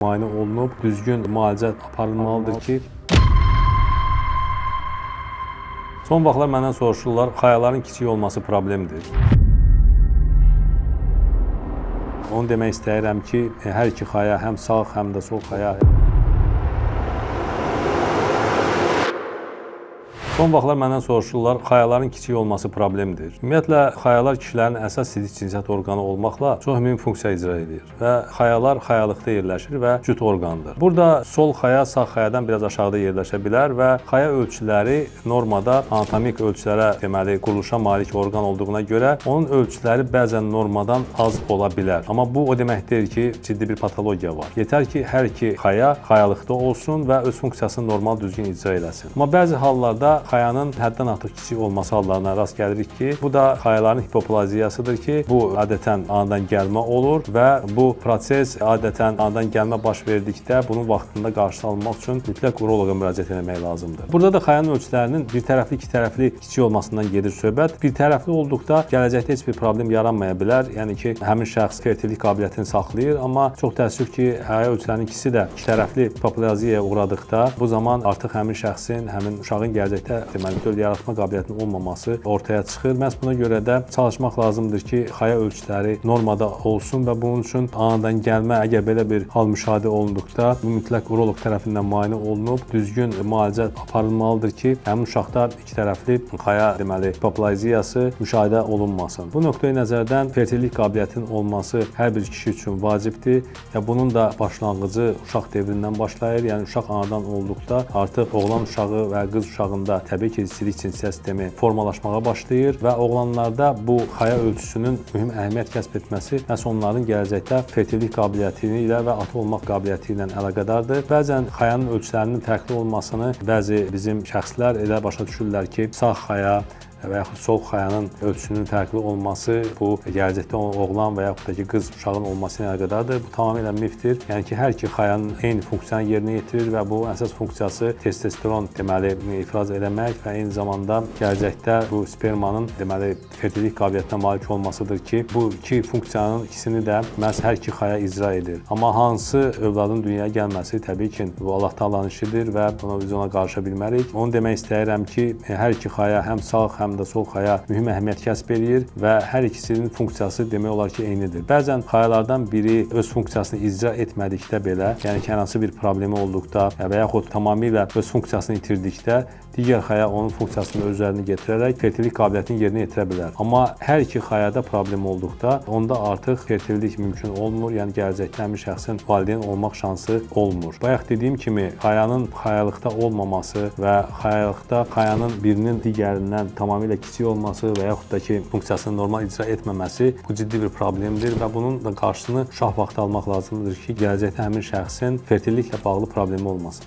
Müayinə olunub, düzgün müalicə aparılmalıdır ki, son vaxtlar məndən soruşurlar, xayaların kiçik olması problemdir. Onu demək istəyirəm ki, hər iki xaya, həm sağ, həm də sol xaya. Son vaxtlar məndən soruşurlar, xayaların kiçik olması problemdir. Ümumiyyətlə, xayalar kişilərin əsas sidik cinsiyyət orqanı olmaqla çox mühüm funksiya icra edir və xayalar xayalıqda yerləşir və cüt orqandır. Burada sol xaya sağ xayadan biraz aşağıda yerləşə bilər və xaya ölçüləri normada anatomik ölçülərə, deməli, quruluşa malik orqan olduğuna görə onun ölçüləri bəzən normadan az ola bilər. Amma bu o demək deyil ki, ciddi bir patologiya var. Yetər ki, hər iki xaya xayalıqda olsun və öz funksiyasını normal düzgün icra eləsin. Amma bəzi hallarda xayanın həddən artıq kiçik olması hallarına rast gəlirik ki, bu da xayaların hipoplaziyasıdır ki, bu adətən anadan gəlmə olur və bu proses adətən anadan gəlmə baş verdikdə bunun vaxtında qarşısı alınmaq üçün mütləq uroloqa müraciət etmək lazımdır. Burada da xayanın ölçülərinin bir tərəfli, iki tərəfli kiçik olmasından gedir söhbət. Bir tərəfli olduqda gələcəkdə heç bir problem yaranmaya bilər. Yəni ki, həmin şəxs fertillik qabiliyyətini saxlayır, amma çox təəssüf ki, xaya ölçülərinin ikisi də iki tərəfli hipoplaziyaya uğradıqda bu zaman artıq həmin şəxsin, həmin uşağın gələcəkdə deməli döl yaratma qabiliyyətinin olmaması ortaya çıxır. Məhz buna görə də çalışmaq lazımdır ki, xaya ölçüləri normada olsun və bunun üçün anadan gəlmə əgər belə bir hal müşahidə olunduqda bu mütləq uroloq tərəfindən müayinə olunub, düzgün müalicə aparılmalıdır ki, həmin uşaqda iki tərəfli xaya deməli hipoplaziyası müşahidə olunmasın. Bu nöqteyi nəzərdən fertillik qabiliyyətinin olması hər bir kişi üçün vacibdir və bunun da başlanğıcı uşaq devrindən başlayır. Yəni uşaq anadan olduqda artıq oğlan uşağı və qız uşağında təbii ki, sidik cinsiyyət sistemi formalaşmağa başlayır və oğlanlarda bu xaya ölçüsünün mühüm əhəmiyyət kəsb etməsi məhz onların gələcəkdə fertillik qabiliyyəti ilə və ata olmaq qabiliyyəti ilə əlaqədardır. Bəzən xayanın ölçülərinin fərqli olmasını bəzi bizim şəxslər elə başa düşürlər ki, sağ xaya və yaxud sol xayanın ölçüsünün fərqli olması bu gələcəkdə oğlan və yaxud da ki, qız uşağın olması ilə əlaqədardır. Bu tamamilə mifdir. Yəni ki, hər iki xayanın eyni funksiyanı yerinə yetirir və bu əsas funksiyası testosteron deməli ifraz eləmək və eyni zamanda gələcəkdə bu spermanın deməli fertillik qabiliyyətinə malik olmasıdır ki, bu iki funksiyanın ikisini də məhz hər iki xaya icra edir. Amma hansı övladın dünyaya gəlməsi təbii ki, bu Allah Taala'nın işidir və buna biz ona qarışa bilmərik. Onu demək istəyirəm ki, hər iki xaya həm sağ, həm də sol xaya mühüm əhəmiyyət kəsb eləyir və hər ikisinin funksiyası demək olar ki, eynidir. Bəzən xayalardan biri öz funksiyasını icra etmədikdə belə, yəni ki, hər hansı bir problemi olduqda və yaxud tamamilə öz funksiyasını itirdikdə digər xaya onun funksiyasını öz üzərinə gətirərək fertillik qabiliyyətini yerinə yetirə bilər. Amma hər iki xayada problem olduqda onda artıq fertillik mümkün olmur. Yəni gələcəkdə həmin şəxsin valideyn olmaq şansı olmur. Bayaq dediyim kimi xayanın xayalıqda olmaması və xayalıqda xayanın birinin digərindən tamamilə kiçik olması və yaxud da ki, funksiyasını normal icra etməməsi bu ciddi bir problemdir və bunun da qarşısını uşaq vaxtı almaq lazımdır ki, gələcəkdə həmin şəxsin fertilliklə bağlı problemi olmasın.